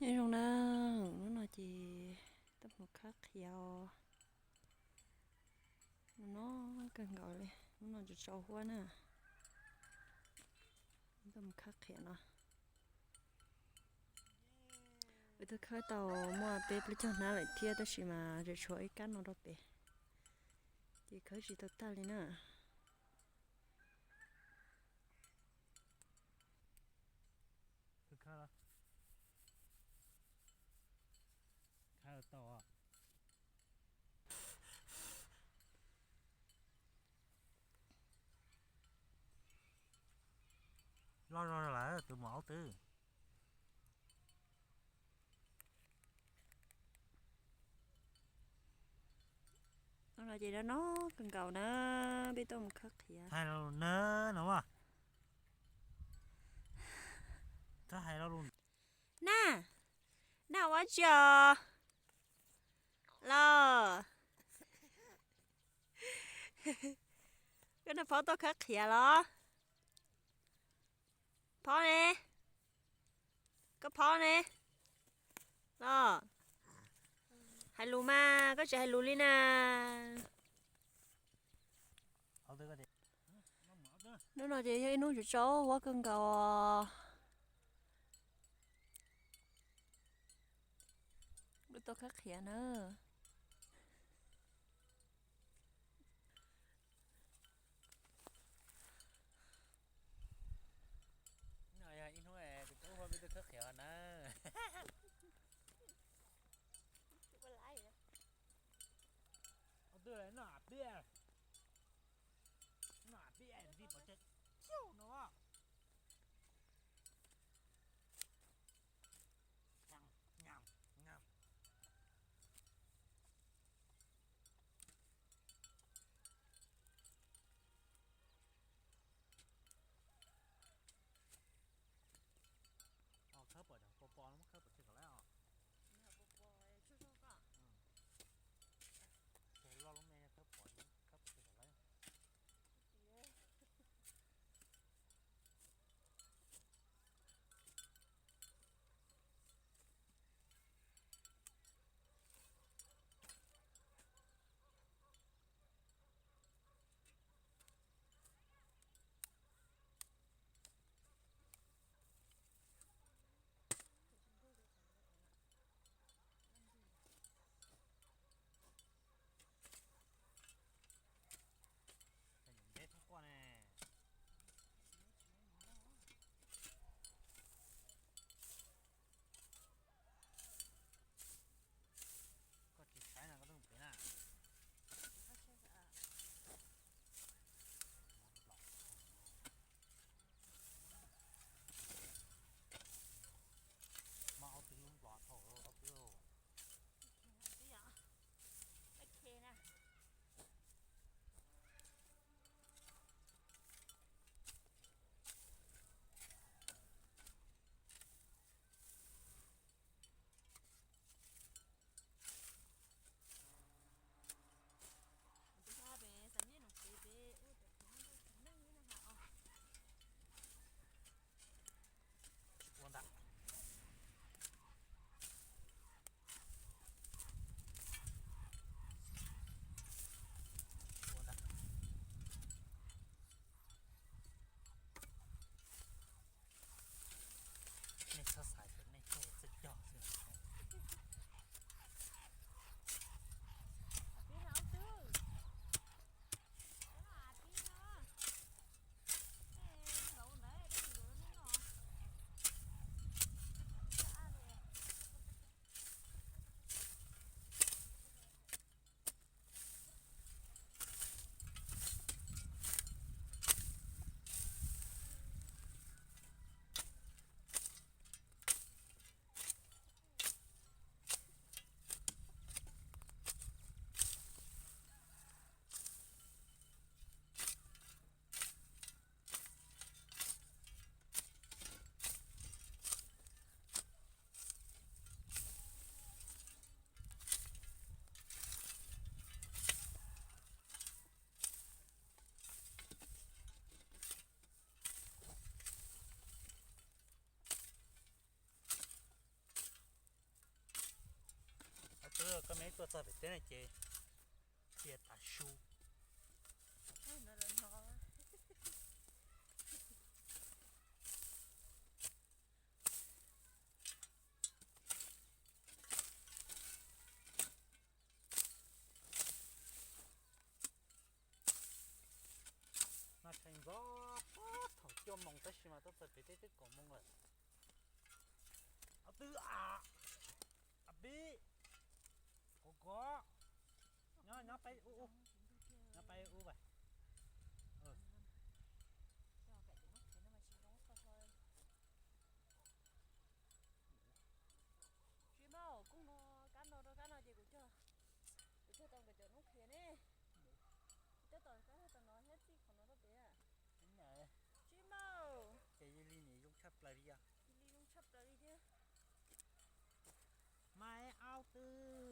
Nyob zoo na, hnub no ces tuaj mus khawb qhiav os. Hnub no kawg nkaus li, hnub no tsaus tsaus huab na. Tuaj mus khawb qhiav no. Wb twb khawb tau muaj peb plaub caug hnab lawm thiab tab sis mas tseem tshuav ib kab no rau pem, ces khawb tsis tau tag li na. Loj zog lawm tus muam aub twb. No ces no kawg nkaus na, peb tuaj mus khawb qhiav. Hais los na, no mas. Txhob hais lo lus. Na, na ua tsi os? Los, koj nrog phob tuaj khawb qhiav los? Phob ne, koj phob ne. Los, hais lus mas koj tsis hais lus li na. Hnub no ces yog ib hnub tsaus tsaus huab kawg nkaus. Wb tuaj khawb qhiav na. No yog ib hnub tus tub huab peb tuaj khawb qhiav na. Twb noj pib, noj pib ntxi pov tseg no. Khawb pom, pos pos no muab khawb pov tseg kom lawm os. Ces loj lub me khawb pom. Tuaj txog pem teb no ces cia tas su. No tshee ntxov, thaum cuaj moos tab sis mas tuaj txog pem teb twb kaum moos lawm. Ob tw a, a pib, kov kov, nyob nyob peb ub ub, nyob peb ub vas. Tsis mas koj no, kab no rau kab no ces kuv cog, kuv cog tau nkawd cov noob qhiav ne. Kuv cog tom kab tom no thiab txij qhov no rau pem. Tsis mas ces li nim zoo tshaj plaws li os. Li zoo tshaj plaws li thiab. Mas au tw.